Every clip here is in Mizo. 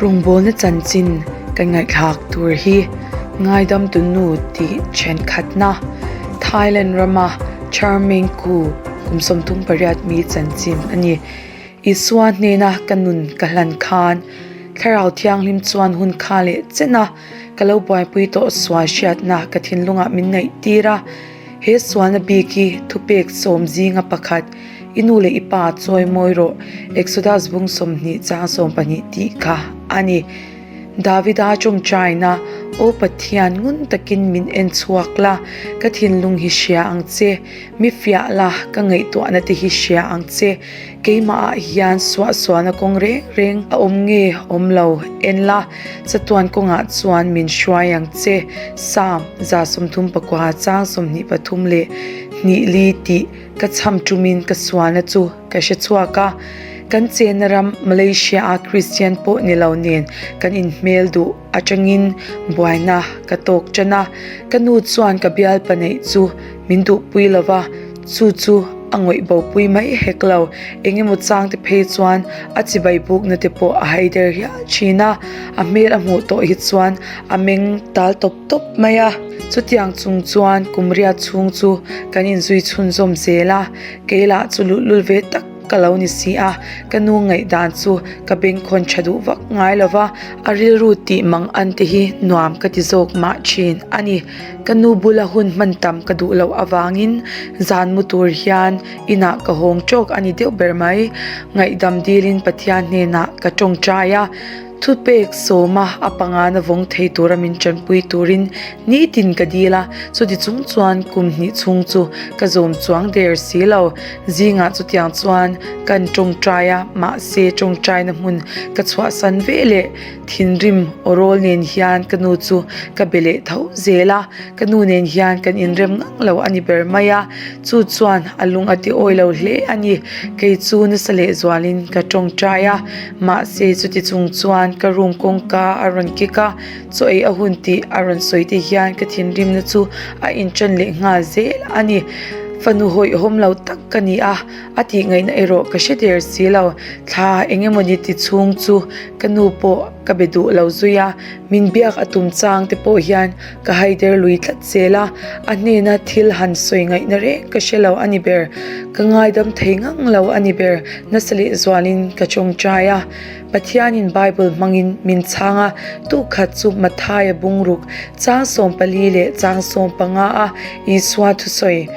Rawngbawlna chanchin kan ngaihthlak tur hi Ngaidamtu Nu tih thenkhatna Thailand rama Charming Ku kum 38 mi chanchin a ni. Isua hnena ka nun ka hlan khan Thlarau Thianghlim chuan hun kha leh chen a, ka lo buaipui tawh sual hriatna ka thinlungah min ngaihtir a. He sualna bik hi thupek sawm zinga pakhat, I nu leh i pa chawi mawi rawh, Exodus bung 20 chang 12 tih kha a ni. Davida tawngtaina, Aw Pathian, ngun takin min en chhuak la, ka thinlung hi hria ang che, mi fiah la, ka ngaihtuahna te hi hria ang che. Keimahah hian suahsualna kawng reng reng a awm nge awm lo? En la, chatuan kawngah chuan min hruai ang che. Psalm 39 chang 23 leh hnih li tih ka chham tumin ka sualna chu ka hre chhuak a. Kan chenna ram Malaysia-a Kristian pawh ni lo nen kan inhmel duh atangin buaina ka tawk tan a. Ka nu chuan ka bialpa neih chu min duhpui lo va, chu chu a ngawih bopui mai hek lo. Eng emaw chang te phei chuan a chibai bukna te pawh a hai der hial thin a, a hmel a hmuh tawh hi chuan a meng tal tawp tawp mai a. Chutiang chung chuan kum riat chhung chu kan inzui chhunzawm zel a, kei lah chu luhlul ve tak ka lo ni si a, ka nu ngaihdan chu ka bengkhawn tha duh vak ngai lo va, a rilru tih mang an te hi nuam ka ti zawk mah thin a ni. Ka nu bula hun hman tam ka duh loh avangin zan mu tur hian inah ka hawng tawk a ni deuh ber mai. Ngaihdam dilin Pathian hnenah ka tawngtai a, thupek sawma a pangana vawng thei tura min tanpui turin nitin ka dil a, chuti chung chuan kum hnih chhung chu ka zawm chuang der si lo. Zingah chutiang chuan kan tawngtai a, mahse tawngtaina hmun ka chhuahsan ve leh. Thinrim aw rawl nen hian ka nu chu ka be leh tho zel a, ka nu nen hian kan inrem ngang lo a ni ber mai a, chu chuan a lung a ti awi lo hle a ni. Kei chu nasa lehzualin ka tawngtai a, mahse chuti chung chuan ka room kawngka a rawn kik a, chaw ei a hun tih a rawn sawi te hian ka thinrimna chu a inṭan leh nghal zel a ni. Fanu hawihhawm lo tak ka ni a, A tih ngaihna erawh ka hre der si lo. Thla eng emawni ti chhung chu ka nu pawh ka be duh lo zui a, min biak a tum chang te pawh hian ka hai der lui tlat zel a, a hnena thil han sawi ngaihna reng ka hre lo a ni ber. Ka ngaidam thei ngang lo a ni ber. Nasa leh zualin ka tawngtai a, Pathianin Bible hmangin min chhang a, tukhat chu Mathaia bungruk chang 14 leh chang 15 a Isua thusawi,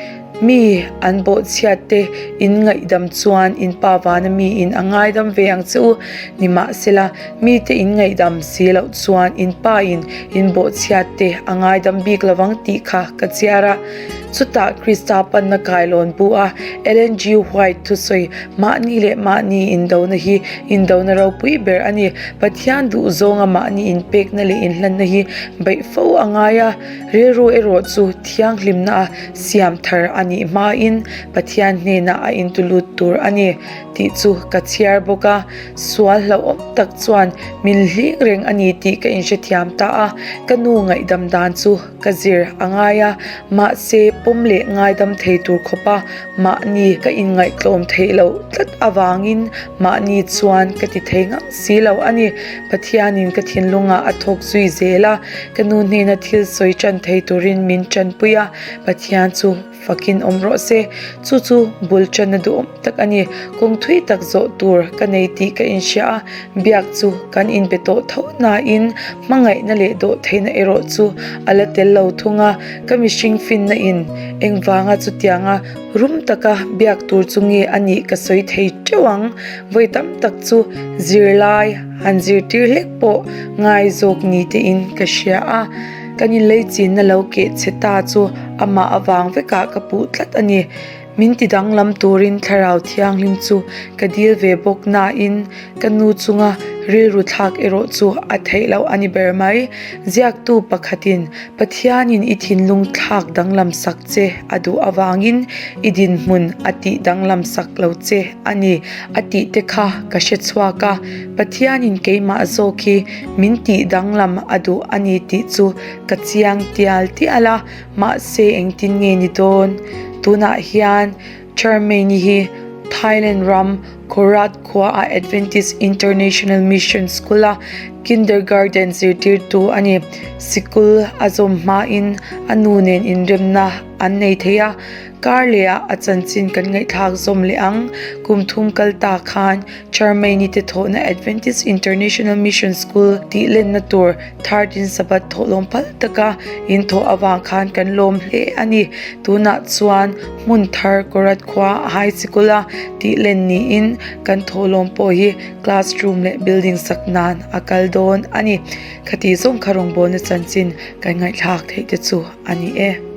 Mi an bawhchhiat te in ngaihdam chuan in pa vana mi in a ngaidam ve ang che u. Nimahsela, mite in ngaihdam si loh chuan in pa in in bawhchhiat te a ngaidam bik lovang tih kha ka chhiar a. Chutah Krista panna kailawn bu a Ellen G. White thusawi mahni leh mahni indona hi indona ropui ber a ni. Pathian duhzawnga mahni inpekna leh inhlanna hi beih fo a ngai a. Rilru erawh chu thianghlimna a siam thar a nih hmain Pathian hnenah a intulut tur a ni tih chu ka chhiar bawk a. Sual hlauhawm tak chuan min hling reng a ni tih ka inhrethiam ta a. Ka nu ngaihdam dan chu ka zir a ngai a, mahse pawm leh ngaidam thei tur khawpa mahni ka inngaihtlawm theih loh tlat avangin mahni chuan ka ti thei ngang si lo a ni. Pathianin ka thinlungah a thawk zui zel a, ka nu hnena thil sawi tan thei turin min tanpui a, Pathian chu fakin awm rawh se. Chu chu bul tanna duhawm tak a ni. Kawng thui tak zawh tur ka nei tih ka inhria a, biak chu kan inbe tawh tho nain hmangaihna leh dawhtheihna erawh chu a la tel lo thung a, ka mihring finna in engvanga chutianga rum taka biak tur chu nge a nih ka sawi thei teuh ang. Vawi tam tak chu zirlai han zirtir hlek pawh ngai zawk ni tein ka hria a, kan inlei chinna lo keh che ta chu amah avang vekah ka puh tlat a ni. Min ti danglam turin Thlarau Thianghlim chu ka dil ve bawk nain ka nu chunga rilru thlak erawh chu a theih loh a ni ber mai. Ziaktu pakhatin Pathianin i thinlung thlak danglam sak che a duh avangin i dinhmun a tih danglam sak lo che a ni a tih te kha ka hre chhuak a, Pathianin keimah zawk hi min tih danglam a duh a ni tih chu ka chiang tial tial a, mahse engtin nge ni dawn? Tunah hian Charmaine-i hi Thailand ram. Khorat khuaah Adventist International Mission School-a kindergarten zirtirtu a ni. Sikul a zawm hmain a nu nen inremna an nei thei a, kar lehah a chanchin kan ngaihthlak zawm leh ang. Kum thum kal ta khan Charmaine-i te thawhna Adventist International Mission School tih lenna tur Thirteen Sabbath thawhlawm phal taka in thawh avang khan kan lawm hle a ni. Tunah chuan hmun thar Korat khua a high sikul a tih len niin kan thawhlawm pawh hi classroom leh building sak nan a kal dawn a ni. Khati zawng kha rawngbawlna chanchin kan ngaihthlak theih te chu a ni e.